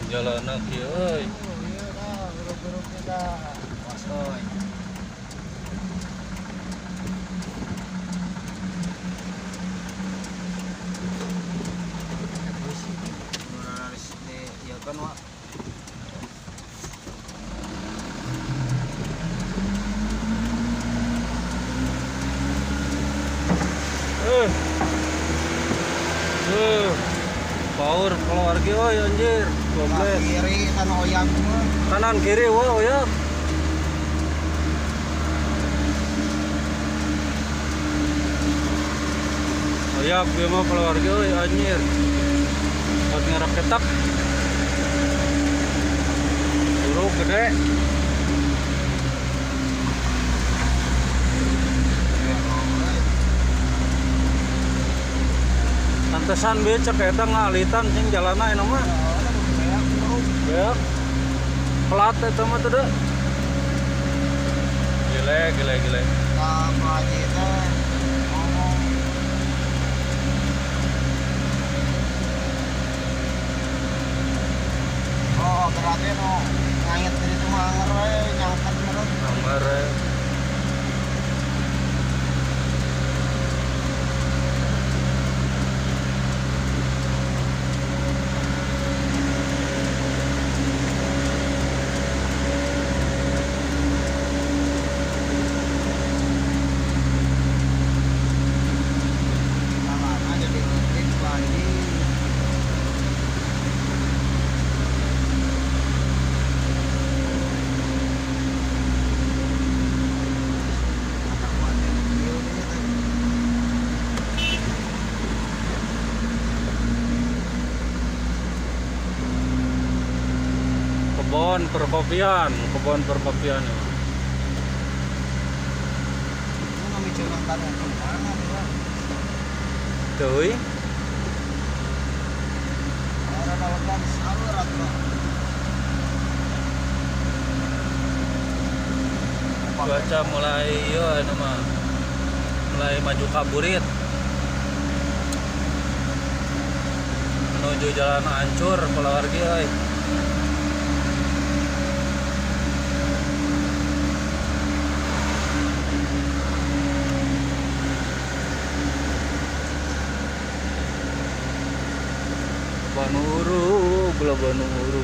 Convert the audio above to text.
Jalanna kieu euy. Iya dah, urug-urug kita. Was euy. Di ieu kan wa. Power keluarga oi anjir. Goblok. Kiri kan oyang mah. Kanan kiri wah oyang. Oyang dia mah keluarga oi anjir. Buat ngarep ketak. Buruk gede. Pantesan be cek eta ngalitan cing jalana eta mah. Beak. Pelat eta mah teu. Gile gile gile. Ka Pak Haji teh ngomong oh berarti no ngait dari itu mah anger we nyangkat meureun. Anger. Kebun perkopian, kebun perkopian. Tuh. Cuaca mulai yo nama mulai maju kaburit. Menuju jalan hancur keluarga euy. Banuru, bela banuru.